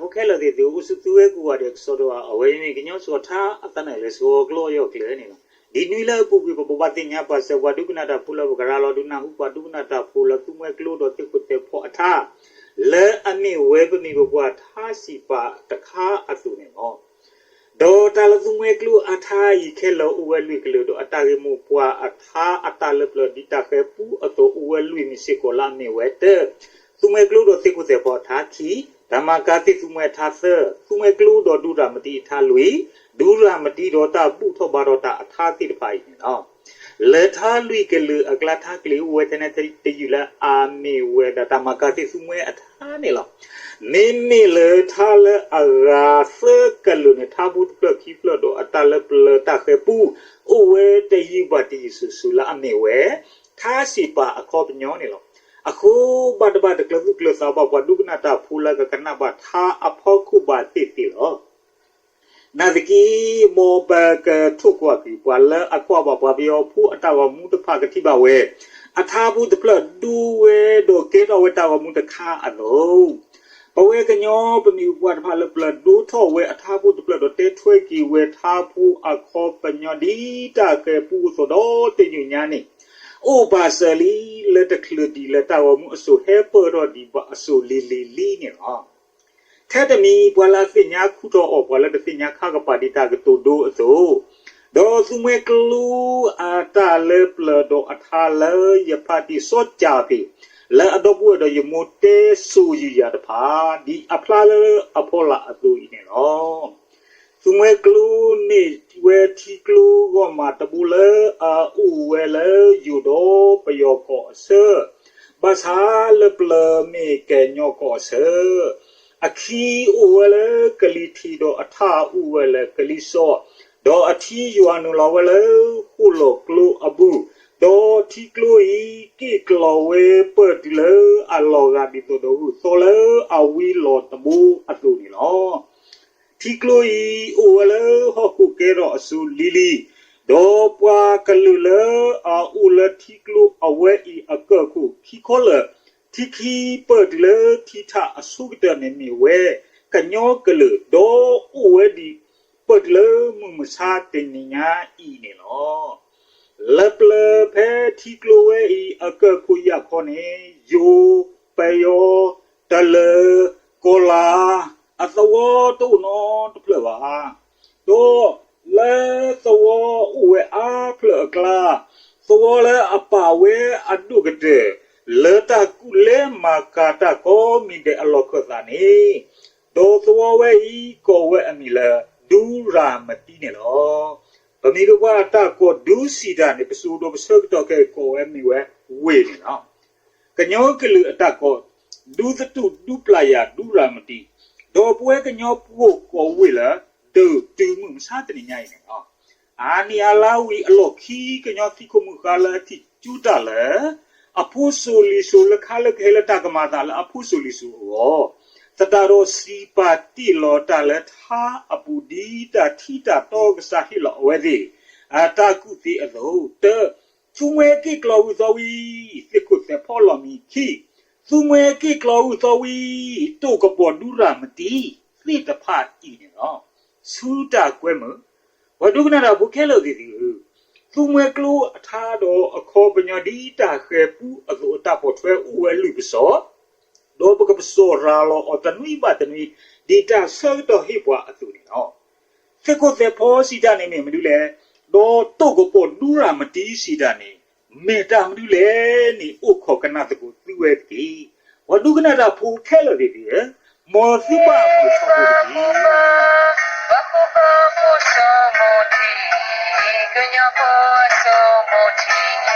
ဖိခဲလၢာ်သ့ၣ်သုး အိၣ်ဆူၣ်သုဝဲကိးဂၤဒဲးကစီဒီဧါ, အဝဲမ့ၢ်ကညီစှီၤထါအသးနၢၣ်လၢစှီၤကျိအယီၢ်ကျဲၤန့ၣ်လီၤ. ဒ်နွံလၢအပူၤကွံာ် ပဘိးဘၣ်သ့ၣ်ညါပာ်စၢၤပှၤဒိကနၣ်တၢ်ဖိလၢ ပကရၤလီၤဒုးနၢ်ဟူပှၤဒိကနၣ်တၢ်ဖိလၢ သူမှဲကျိဒီးသ့ၣ်ခိၣ်သဲးဖီအထါ လၢအမ့ၢ်ဝဲပမိၢ်ပပၢ်ထါစံးပာ်တခါအသိးန့ၣ်လီၤ. ဒီးတၢ်လၢသူမှဲကျိအထါအံၤခဲလၢာ်အိၣ်ဝဲလွံၢ်ကလုာ် ဒီးအတၢ်ဂ့ၢ်မိၢ်ပှၢ်အထါအတၢ်လၢပျၢၤဒ်တၢ်ဃဲၤပူအသိး အိၣ်ဝဲလွံၢ်မံၤစ့ၢ်ကီးလၢအမ့ၢ်ဝဲ တၢ, သူမှဲကျိဒီးသ့ၣ်ခိၣ်သဲးဖီအထါ, ခံ, တၢ်မၤကၤသ့ၣ်သူမှဲအထါ, သၢ, သူမှဲကျိဒီးဒူရၤမတံအထါ, လွံၢ်, ဒူရၤမတံဒီးတၢ်ဘူၣ်ထီၣ်ဘါထီၣ်တၢ်အထါသ့ၣ်တဖၣ်အံၤန့ၣ်လီၤ. လၢထါလွံၢ်ကလုာ်အကျါ ထါကလံၤအိၣ်ဝဲထဲန့ၣ်တယုၢ်လၢအမ့ၢ်ဝဲဒၣ် တၢ်မၤကၤသ့ၣ်သူမှဲအထါန့ၣ်လီၤ. မ့မ့ၢ်လၢထါလၢအဂၤသၢကလုာ်န့ၣ် ထါပူၤတဖျၢၣ်ခံဖျၢၣ် ဒီးအတၢ်လၢပျၢၤတၢ်ဃဲၤပူ အိၣ်ဝဲတယုၢ်ဘၣ်တယုၢ်စုာ်စုာ်လၢအမ့ၢ်ဝဲ ထါစံးပာ်အခီပညီန့ၣ်လီၤ. အဃိဘၣ်တဘၣ်တကျၢၤသူၣ်ကျၢၤသးဘၣ် ပှၤဒိကနၣ်တၢ်ဖိလၢကကနၣ်ဘၣ်ထါအဖီခိၣ်ဘၣ်သ့ၣ်သ့ၣ်လီၤ. နာ်သက့ မ်ပကထိၣ်ကွၢ်ကွံာ် ပှၤလၢအကွၢ်ဘၣ်ပှၤပယီၤဖိအတၢ်ဂီၤမူတဖၣ်ကထံၣ်ဘၣ်ဝဲ အထါပူၤတဖျၢၣ်ဒိဝဲဒီးကဲထီၣ်ဝဲတၢ်ဂီၤမူတခါအသိး, ပဝဲကညီပမိၢ်ပပၢ်တဖၣ်လၢပျၢၤဒိထီၣ်ဝဲအထါပူၤတဖျၢၣ် ဒီးတဲထွဲက့ၤဝဲထါဖိအခီပညီဒ်တၢ်ဃဲၤပူအသိးဒီးတယုၢ်ညါန့ၣ် အိၣ်ဘၣ်စၢၤလံလၢတချုးဒံးလၢတၢ်ဂီၤမူအစိၤဟဲပၢၢ်ထီၣ်ဒံးဘၣ်အစိၤလံၤလံၤလံန့ၣ်လီၤ. ထဲတမံၤ ပှၤလၢအသ့ၣ်ညါခူၣ်ထီၣ်အီၤ ပှၤလၢတသ့ၣ်ညါခါကပၤဒ်တၢ်ကတိၤဒိအသိး, ဒီးသူမှဲကျိအတၢ်လၢပျၢၤဒီးအထါလၢ ယဖါတံၢ်စီၤကၠၣ်ဖ့ၣ် လၢအဒီပုၢ်ဝဲၢ်ဒီးယမိၢ်တဲစိာ်ယုၢ်ယၤတဖၣ် ဒ်အဖျါလၢအဖီလာ်အသိးအံၤန့ၣ်လီၤ. သူမှဲကျိန့ၢ်ဝဲထံကျိဂီၢ်မးတဘိလၢအအိၣ်ဝဲလၢယိၤဒီးပယီၤကီၢ်အဆၢ, ဘၣ်ဆၣ်လၢပျၢၤမ့ၢ်ကညီကီၢ်အဆၢ, အခံအိၣ်ဝဲလၢကလံၤထံးဒီးအထါအိၣ်ဝဲလၢကလံၤစိး, ဒီးအထံယွၤနုာ်လီၤဝဲလၢဃိၣ်လီၢ်ကျိအပူၤ, ဒီးထံကျိအံၤ က့ၣ်ကျီၤဝဲပၢၢ်တုၤလၢအလီၤဂာ်ဒ်သိးဒီးဂုၢ်သီလၢအဝံလီၤတဘိအသိးန့ၣ်လီၤ. ထံကျိအံၤ အိၣ်ဝဲလၢဟီၣ်ခိၣ်ကဲထီၣ်အစိၤလံၤလံၤ, ဒီးပှၤကလုာ်လၢအအိၣ်လၢထံကျိအဝဲအံၤအကၢၢ်ခိၣ်ခံခီလၢာ်, ထံခံပၢၢ်တုၤလၢထံထးအဆိကတၢၢ်န့ၣ်မ့ၢ်ဝဲ ကညီကလုာ်, ဒီးအိၣ်ဝဲဒံးပၢၢ်တုၤလၢမုၢ်မဆါတနံၤညါအံၤန့ၣ်လီၤ. လၢပျၢၤဖဲထံကျိဝဲအံၤအကၢၢ်ခိၣ်ယၢ်ခီန့ၣ် ယိၤ, ပယီၤ, တလၢၤ, ကီၤလၤ, အသဝီတအိၣ်နီတဖျၢၣ်ဘၣ်. ဒီးလၢသဝီအိၣ်ဝဲအါဖျၢၣ်အကျါ, သဝီလၢအပာ်ဝဲအဒိၣ်ကတၢၢ် လၢတၢ်ကူၣ်လဲမၤကၤတၢ်ကိးမံၤဒဲးအလီၢ်ခၢၣ်သးန့ၣ်, ဒီးသဝီဝဲအံၤကိးဝဲအမံၤလၢ ဒူရၤမတံန့ၣ်လီၤ. ပမ့ၢ်ကကွၢ်တၢ်ကိးဒူစံးတၢ်န့ၣ် ပစိၤဒီးပဆၢကတီၢ်ခဲအံၤကိးဝဲမ့ၢ်ဝဲ ဝ့ၢ်န့ၣ်လီၤ. ကညီကလုာ်အတၢ်ကိး ဒူသတူၣ်ဒူပျၢ်ယၤဒူရၤမတံ, ဒီးပဝဲကညီပှိၢ်ကိးဝ့ၢ်လၢ ဒုးတုၤမုၢ်မဆါတနံၤညါအံၤန့ၣ်လီၤ. အါနံၣ်အါလါဝံၤအလီၢ်ခံ ကညီသံခိၣ်မုၣ်ဃါလၢအထံၣ်ကၠူတၢ်လၢ အဖိစိၤလံၤစိၤလၢခါလၢကဟဲလၢတၢ်ကမၤအသးလၢအဖိစိၤလံၤစိၤအဂီၢ်, သတးဒီးစံးပာ်တ့ၢ်လီၤတၢ်လၢထါအပူၤဒ်တၢ်ထံတၢ်တီကစၢ်ဟ့ၣ်လီၤအဝဲသ့ၣ် အတၢ်ကူၣ်သ့အသိး, တၢ, သူမှဲက့ၣ်ကျီၤဝံၤသီဝံၤ သ့ၣ်ခိၣ်သဲးဖီလီၤမံၤ, ခံ, သူမှဲက့ၣ်ကျီၤဝံၤသီဝံၤ တိၢ်ကပီၤဒူရၤမတံ သ့ၣ်တဖၣ်အံၤန့ၣ်လီၤ. ဆူတၢ်ကွဲမုာ်, ပှၤဒိကနၣ်တၢ်ဖိခဲလၢာ်သ့ၣ်သုဧၢ, သူမှဲကျိအထါဒီးအခီပညီဒ်တၢ်ဃဲၤပူအသိးအတၢ်ပိာ်ထွဲအိၣ်ဝဲလွံၢ်ပစီၣ်, ဒီးပကပစီၣ်ရၤလီၤအီၤတနွံဘၣ်တနွံ ဒ်တၢ်ဆၢကတီၢ်ဟ့ၣ်ပှၤအသိးန့ၣ်လီၤ. သ့ၣ်ခိၣ်သဲးဖီစံးတၢ်န့ၣ်မ့ၢ်မနုၤလဲၣ်, ဒီးတိၢ်ကပီၤဒူရၤမတံစံးတၢ်န့ၣ် မ့ၢ်တၢ်မနုၤလဲၣ်န့ၣ် အိၣ်ခိးကနၣ်သကိးသုဝဲတက့ၢ်. ပှၤဒိကနၣ်တၢ်ဖိခဲလၢာ်သ့ၣ်သုဧၢ, မ်သုဘၣ်မုာ်ထီဘိတက့ၢ်. ပှၤဖိဖိဖိစီၤမိၤထံး, ကညီဖိအစီၤမိၤထံး